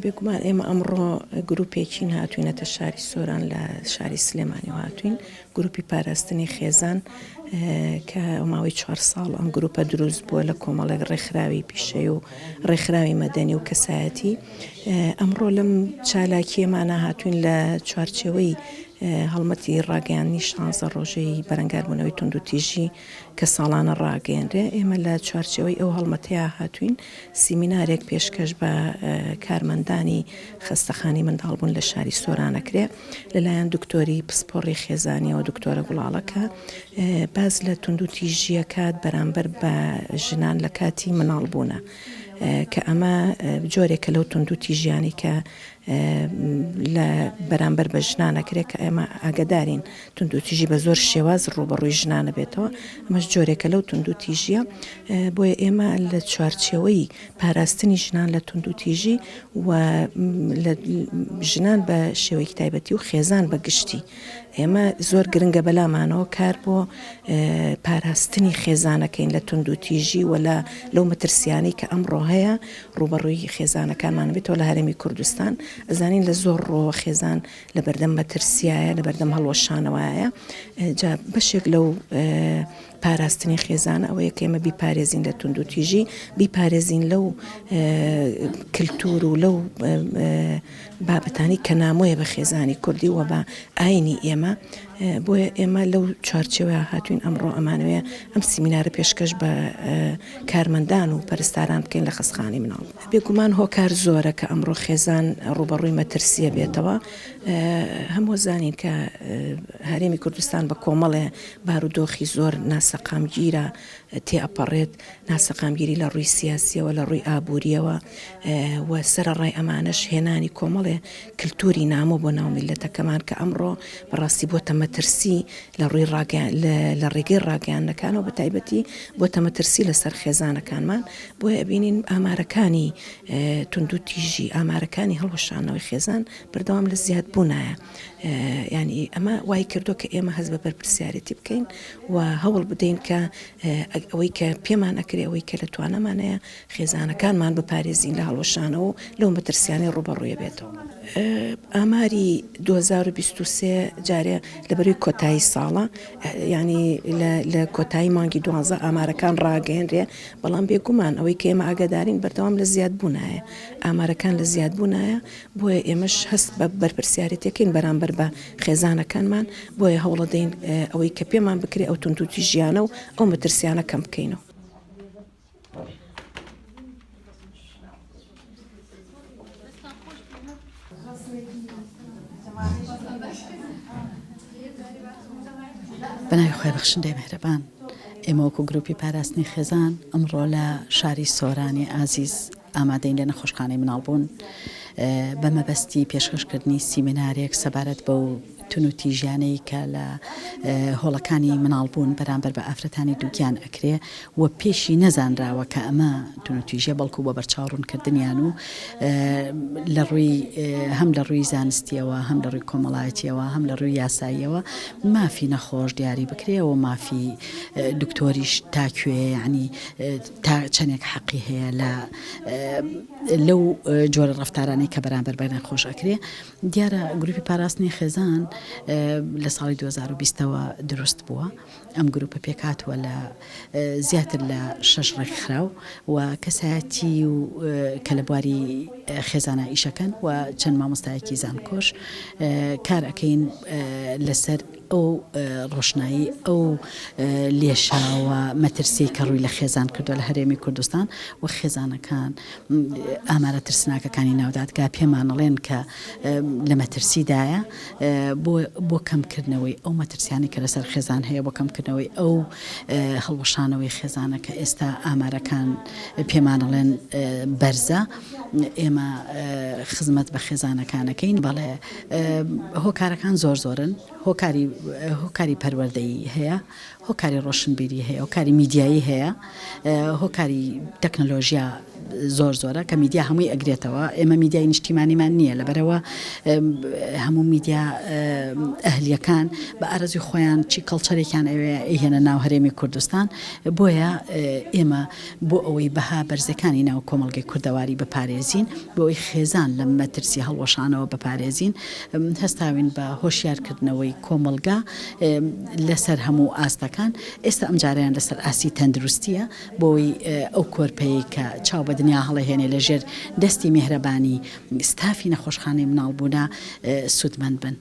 بێگومان ئێمە ئەمڕۆ گروپێکین هاتوینەتە شاری سۆران لە شاری سلێمانی و هاتوین گروپی پاراستنی خێزان کە ماوەی چوار ساڵ ئەم گروپە دروست بووە لە کۆمەڵێک ڕێکخراوی پیشەی و ڕێکخراوی مەدەنی و کەسایەتی ئەمڕۆ لەم چالاکیەمانە هاتوین لە چوارچێوەی هەڵمەتی ڕاگەیاندنی شانزە ڕۆژەی بەرەنگاربوونەوەی توندوتیژی کە ساڵانە ڕاگەیەنرێ، ئێمە لە چوارچێوەی ئەو هەڵمەتەیا هاتووین سیمینارێک پێشکەش بە کارمەندانی خەستەخانەی منداڵبوون لە شاری سۆران ئەکرێ لەلایەن دکتۆری پسپۆڕی خێزانیەوە دکتۆرە گوڵاڵە کە باس لە توندوتیژییەکات بەرامبەر بە ژنان لە کاتی مناڵبوونە کە ئەمە جۆرێکە لەو توندوتیژیانەی کە لە بەرامبەر بە ژنان ئەکرێت کە ئێمە ئاگدارین توندوتیژی بە زۆر شێواز ڕووبەڕووی ژنانە بێتەوە ئەمەش جۆرێکە لەو توندوتیژیە بۆیە ئێمە لە چوارچێوەی پاراستنی ژنان لە توندوتیژی و لە ژنان بە شێوەیەکی تایبەتی و خێزان بە گشتی ئێمە زۆر گرنگە بەلامانەوە کار بۆ پاراستنی خێزانەکەین لە توندوتیژی و لە لەو مەترسیانەی کە ئەمڕۆ هەیە ڕووبەڕووی خێزانەکانمان بێتەوە لە هەرێمی کوردستان ئەزانین لە زۆر ڕۆوە خێزان لە بەردەم مەترسیایە لە بەردەم هەڵوەشانەوەیە جا بەشێک لەو پاراستنی خێزان ئەوەیە کە ئێمە بیپارێزین لە توندوتیژی بیپارێزین لەو کللتور و لەو بابەتانی کە نامۆیە بە خێزانی کوردی و بە ئاینی ئێمە بۆیە ئێمە لەو چوارچێوە هاتوین ئەمڕۆ ئەمانەوێ ئەم سیمینارە پێشکەش بە کارمەندان و پەرستاران بکەین لە خەستخانەی مناڵ. بێگومان هۆکار زۆرە کە ئەمڕۆ خێزان ڕووبەڕووی مەترسییە بێتەوە. هەموو زانین کە هەرێمی کوردستان بە کۆمەڵێ بارودۆخی زۆر ناسەقامگیرە تێئەپەڕێت، ناسەقامگیری لە ڕووی سیاسییەوە، لە ڕووی ئابوورییەوە و سەرەڕای ئەمانەش هێنانی کۆمەڵێ کلتوری نامۆ بۆ ناو میللەتەکەمان کە ئەمڕۆ بەڕاستی بۆتە مەترسی لە ڕووی لە ڕێگەی ڕاگەیاندنەکانەوە بە تایبەتی بۆتە مەترسی لەسەر خێزانەکانمان بۆیە ئەبینین ئامارەکانی توندوتیژی ئامارەکانی هەڵوەشانەوەی خێزان بەردەوام لە زیادبوونایە یانی ئەمە وای کردو کە ئێمە هەست بە بەرپرسیارێتی بکەین و هەوڵ بدەین کە ئەوەی کە پێمان ئەکرێ ئەوەی کە لە توانامانەیە خێزانەکانمان بپارێزین لە هەڵوەشانەوە و لەو مەترسیانەی ڕووبەڕووی بێتەوە. ئاماری 2023 جارێ لە بەروی کۆتایی ساڵە یانی لە کۆتایی مانگی دوانزە ئامارەکان ڕاگەیەنرێ بەڵام بێگومان ئەوەی کە ئێمە ئاگادارین بەردەوام لە زیادبوونایە ئامارەکان لە زیادبوونایە بۆیە ئێمەش هەست بە بەرپرسیارێتیەکەین بەرامبەر بە خێزانەکانمان بۆیە هەوڵەدەین ئەوەی کە پێمان بکرێ ئەو توندوتیژیانە و ئەو مەترسیانە کەم بکەینەوە. بەناوی خوای بەخشندەی میهرەبان ئێمە وەکو گروپی پاراستنی خێزان ئەمڕۆ لە شاری سۆرانی ئازیز ئامادەین لە نەخۆشخانەی مناڵبوون بە مەبەستی پێشکەشکردنی سیمینارێک سەبارەت بەو تونوتیژیانەی کە لە هۆڵەکانی مناڵبوون بەرامبەر بە ئافرەتانی دووگیان ئەکرێ و پێشی نەزانراوە کە ئەمە تونوتیژیە بەڵکو بۆ بەرچاوڕوونکردنیان و لە ڕووی هەم لە ڕووی زانستیەوە هەم لە ڕووی کۆمەڵایەتیەوە هەم لە ڕووی یاساییەوە مافی نەخۆش دیاری بکرێ و مافی دکتۆریش تا کوێ یعنی تا چەندێک حەقی هەیە لە لەو جۆرە ڕەفتارانەی کە بەرامبەر بە نەخۆش ئەکرێ دیارە گروپی پاراستنی خێزان لە ساڵی 2020 ەوە دروست بووە ئەم گروپە پێکهاتووە لە زیاتر لە شەش ڕێکخراو و کەسایەتی و کە لە بواری خێزانە ئیشەکەن و چەند مامۆستایەکی زانکۆش کار ئەکەین لەسەر ئەو ڕۆشنایی ئەو لێشاوە مەترسیەی کە ڕووی لە خێزان کردووە لە هەرێمی کوردستان و خێزانەکان ئامارە ترسناکەکانی ناو دادگا پێمانەڵێن کە لە مەترسیدایە بۆ بۆ کەمکردنەوەی ئەو مەترسیانەی کە لەسەر خێزان هەیە بۆ کەمکردنەوەی ئەو هەڵوەشانەوەی خێزانە کە ئێستا ئامارەکان پێمانەڵێن بەرزە ئێمە خزمەت بە خێزانەکانەکەین بەڵێ هۆکارەکان زۆر زۆرن هۆکاری هۆکاری پەروەردەیی هەیە هۆکاری ڕۆشنبیری هەیە هۆکاری میدیایی هەیە هۆکاری تەکنەلۆژیا. زۆر زۆرە کە میدیا هەمووی ئەگرێتەوە، ئێمە میدیای نیشتیمانیمان نییە، لەبەرئەوە هەموو میدیا ئەهلییەکان بە ئارەزووی خۆیان چی کەڵچەرێکیان ئەوێ ئەیهێنە ناو هەرێمی کوردستان، بۆیە ئێمە بۆ ئەوەی بەها بەرزەکانی ناو کۆمەڵگەی کوردەواری بپارێزین، بۆ ئەوەی خێزان لە مەترسی هەڵوەشانەوە بپارێزین، هەستاوین بە هۆشیارکردنەوەی کۆمەڵگا لەسەر هەموو ئاستەکان، ئێستا ئەمجارەیان لەسەر ئاستی تەندروستییە، بۆی ئەو کۆرپەیەی کە چاو بە دنیا هەڵەهێنێ لە ژێر دەستی میهرەبانی ستافی نەخۆشخانەی مناڵبوونا سوودمەند بن.